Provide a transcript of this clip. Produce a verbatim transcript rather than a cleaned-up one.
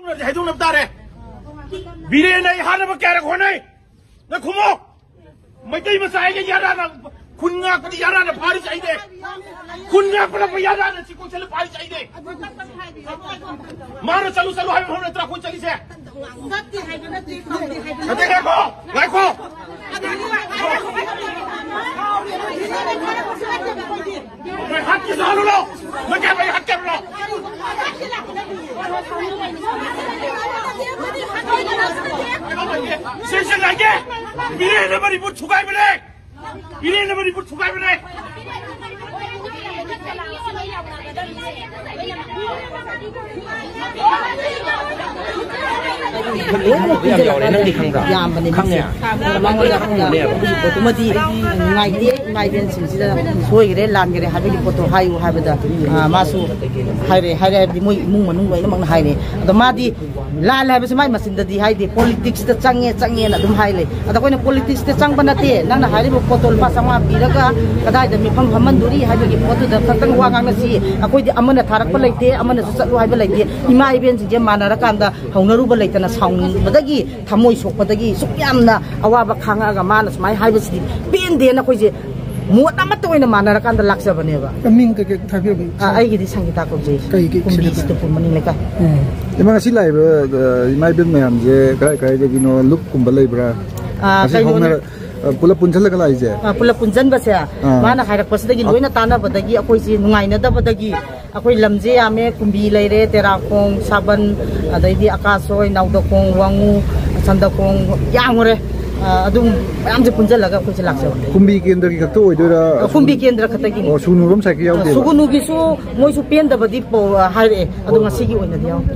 ꯍꯥꯏꯗꯣꯛꯅꯕ ꯇꯥꯔꯦ꯫ ꯕꯤꯔꯦꯟ ꯑꯩ ꯍꯥꯠꯅꯕ ꯀꯌꯥꯔꯛ ꯍꯣꯠꯅꯩ꯫ ꯅꯪ ꯈꯨꯝꯃꯣ꯫ ꯃꯩꯇꯩ ꯃꯆꯥ ꯑꯩꯒ ꯌꯥꯔꯥꯅ ꯈꯨꯟ ꯉꯥꯛꯄꯗꯤ ꯌꯥꯔꯥꯅ ꯐꯥꯔꯤꯁꯦ ꯑꯩꯅꯦ꯫ ꯈꯨꯟ ꯉꯥꯛꯄꯅ ꯌꯥꯔꯥꯅ ꯆꯤꯀꯣꯛ ꯆꯠꯂ ꯐꯥꯔꯤꯁꯦ ꯑꯩꯅꯦ꯫ ꯃꯥꯅ ꯆꯠꯂꯨ ꯆꯠꯂꯨ ꯍꯥꯏꯕ ꯃꯐꯝ ꯅꯠꯇ꯭ꯔꯥ ꯑꯩꯈꯣꯏ ꯆꯠꯂꯤꯁꯦ? ꯅꯠꯇꯦ, ꯉꯥꯏꯈꯣ, ꯉꯥꯏꯈꯣ꯫ ꯅꯣꯏ ꯍꯥꯠꯀꯦꯁꯨ ꯍꯥꯠꯂꯨ ꯂꯥꯎ꯫ ꯅꯣꯏ ꯀꯌꯥꯝ ꯍꯥꯠꯀꯦ ꯍꯥꯠꯂꯨ ꯂꯥꯎ꯫ ꯁꯦ, ꯁꯦ, ꯉꯥꯏꯒꯦ꯫ ꯃꯤꯔꯦꯟꯅ ꯃꯅꯤꯄꯨꯔ ꯊꯨꯒꯥꯏꯕꯅꯦ꯫ ꯃꯤꯔꯦꯟꯅ ꯃꯅꯤꯄꯨꯔ ꯊꯨꯒꯥꯏꯕꯅꯦ꯫ ꯌꯥꯝ ꯌꯥꯎꯔꯦ, ꯅꯪꯗꯤ ꯈꯪꯕ꯭ꯔꯥ? ꯌꯥꯝꯕꯅꯦ, ꯈꯪꯉꯦ꯫ ꯃꯤꯁꯦ꯫ ꯃꯉꯣꯟꯗ ꯈꯪꯕꯅꯦꯕ꯫ ꯑꯗꯨꯒꯤ ꯄꯣꯠꯇꯨꯃꯗꯤ ꯅꯨꯡꯉꯥꯏꯇꯦ, ꯏꯃꯥ ꯏꯕꯦꯟꯁꯤꯡꯁꯤꯗ ꯁꯣꯏꯈ꯭ꯔꯦ, ꯂꯥꯟꯈ꯭ꯔꯦ ꯍꯥꯏꯕꯒꯤ ꯄꯣꯠꯇꯣ ꯍꯥꯏꯌꯨ ꯍꯥꯏꯕꯗ, ꯑ, ꯃꯥꯁꯨ ꯍꯥꯏꯔꯦ, ꯍꯥꯏꯔꯦ ꯍꯥꯏꯕꯗꯤ ꯃꯣꯏ ꯏꯃꯨꯡ ꯃꯅꯨꯡ ꯂꯣꯏꯅꯃꯛꯅ ꯍꯥꯏꯔꯦ꯫ ꯑꯗꯣ ꯃꯥꯗꯤ ꯂꯥꯜꯂꯦ ꯍꯥꯏꯕꯁꯦ ꯃꯥꯏ ꯃꯆꯤꯟꯗꯗꯤ ꯍꯥꯏꯗꯦ, ꯄꯣꯂꯤꯇꯤꯛꯁꯇ ꯆꯪꯉꯦ, ꯆꯪꯉꯦꯅ ꯑꯗꯨꯝ ꯍꯥꯏ ꯂꯩ꯫ ꯑꯗꯣ ꯑꯩꯈꯣꯏꯅ ꯄꯣꯂꯤꯇꯤꯛꯁꯇ ꯆꯪꯕ ꯅꯠꯇꯦ, ꯅꯪꯅ ꯍꯥꯏꯔꯤꯕ ꯄꯣꯠꯇꯣ ꯂꯨꯄꯥ ꯆꯥꯝꯃꯉꯥ ꯄꯤꯔꯒ ꯀꯗꯥꯏꯗ ꯃꯤꯐꯝ ꯐꯝꯍꯟꯗꯣꯔꯤ ꯍꯥꯏꯕꯒꯤ ꯄꯣꯠꯇꯨꯗ ꯈꯛꯇꯪ ꯋꯥ ꯉꯥꯡꯅꯁꯤ꯫ ꯑꯩꯈꯣꯏꯗꯤ ꯑꯃꯅ ꯊꯥꯔꯛꯄ ꯂꯩꯇꯦ, ꯑꯃꯅꯁꯨ ꯆꯠꯂꯨ ꯍꯥꯏꯕ ꯂꯩꯇꯦ꯫ ꯏꯃꯥ ꯏꯕꯦꯟꯁꯤꯡꯁꯦ ꯃꯥꯟꯅꯔꯀꯥꯟꯗ ꯍꯧꯅꯔꯨꯕ ꯂꯩꯇꯅ ꯁꯥꯎꯅꯤꯡꯕꯗꯒꯤ, ꯊꯃꯣꯏ ꯁꯣꯛꯄꯗꯒꯤ ꯁꯨꯛ ꯌꯥꯝꯅ ꯑꯋꯥꯕ ꯈꯥꯡꯉꯛꯑꯒ ꯃꯥꯅ ꯁꯨꯃꯥꯏꯅ ꯍꯥꯏꯕꯁꯤꯗꯤ ꯄꯦꯟꯗꯦꯅ ꯑꯩꯈꯣꯏꯁꯦ ꯃꯣꯠ ꯑꯃꯠꯇ ꯑꯣꯏꯅ ꯃꯥꯟꯅꯔꯀꯥꯟꯗ ꯂꯥꯛꯆꯕꯅꯦꯕ꯫ ꯃꯃꯤꯡ ꯀꯩꯀꯩ ꯊꯥꯕꯤꯔꯝꯃꯤ? ꯑ, ꯑꯩꯒꯤꯗꯤ ꯁꯪꯒꯤꯇꯥ ꯀꯧꯖꯩ꯫ ꯀꯩ, ꯀꯩ ꯀꯨꯝꯕꯤ ꯁꯪꯒꯤꯇꯥ? ꯁꯤꯇꯄꯨꯔ ꯃꯅꯤꯡ ꯂꯩꯀꯥꯏ꯫ ꯎꯝ꯫ ꯏꯃꯥ, ꯉꯁꯤ ꯂꯥꯛꯏꯕ, ꯑ, ꯏꯃꯥ ꯏꯕꯦꯟ ꯃꯌꯥꯝꯁꯦ ꯀꯗꯥꯏ ꯀꯗꯥꯏꯗꯒꯤꯅꯣ? ꯂꯨꯞꯀꯨꯝꯕ ꯂꯩꯕ꯭ꯔꯥ? ꯑ, ꯉꯁꯤ ꯀꯩꯅꯣꯅꯤ꯫ ꯍꯧꯅꯔ-, ꯑ, ꯄꯨꯂꯞ ꯄꯨꯟꯁꯤꯜꯂꯒ ꯂꯥꯛꯏꯁꯦ? ꯑ, ꯄꯨꯂꯞ ꯄꯨꯟꯁꯤꯟꯕꯁꯦ, ꯑꯥ꯫ ꯃꯥꯅ ꯍꯥꯏꯔꯛꯄꯁꯤꯗꯒꯤ ꯑ- ꯂꯣꯏꯅ ꯇꯥꯟꯅꯕꯗꯒꯤ ꯑꯩꯈꯣꯏꯁꯤ ꯅꯨꯡꯉꯥꯏꯅꯗꯕꯗꯒꯤ ꯑꯩꯈꯣꯏ ꯂꯝꯁꯦ ꯌꯥꯝꯃꯦ, ꯀꯨꯝꯕꯤ ꯂꯩꯔꯦ, ꯇꯦꯔꯥꯈꯣꯡ, ꯁꯥꯕꯟ, ꯑꯗꯩꯗꯤ ꯑꯀꯥꯁꯣꯏ, ꯅꯥꯎꯗꯈꯣꯡ, ꯋꯥꯉꯨ, ꯁꯟꯗꯈꯣꯡ, ꯌꯥꯝꯈ꯭ꯔꯦ꯫ ꯑ, ꯑꯗꯨꯝ ꯃꯌꯥꯝꯁꯦ ꯄꯨꯟꯁꯤꯜꯂꯒ ꯑꯩꯈꯣꯏꯁꯦ ꯂꯥꯛꯆꯕꯅꯦ꯫ ꯀꯨꯝꯕꯤ ꯀꯦꯟꯗ꯭ꯔꯒꯤ ꯈꯛꯇ ꯑꯣꯏꯗꯣꯏꯔꯥ? ꯑ, ꯀꯨꯝꯕꯤ ꯀꯦꯟꯗ꯭ꯔ ꯈꯛꯇꯒꯤꯅꯤ꯫ ꯑꯣ, ꯁꯨꯒꯅꯨꯔꯣꯝ ꯁꯥꯏꯠꯀꯤ ꯌꯥꯎꯗꯦꯕ? ꯁꯨꯒꯅꯨꯒꯤꯁꯨ ꯃꯣꯏꯁꯨ ꯄꯦꯟꯗꯕꯗꯤ ꯄꯧ-, ꯑ, ꯍꯥꯏꯔꯛꯑꯦ, ꯑꯗꯣ ꯉꯁꯤꯒꯤ ꯑꯣꯏꯅꯗꯤ ꯌꯥꯎꯗ꯭ꯔꯦ꯫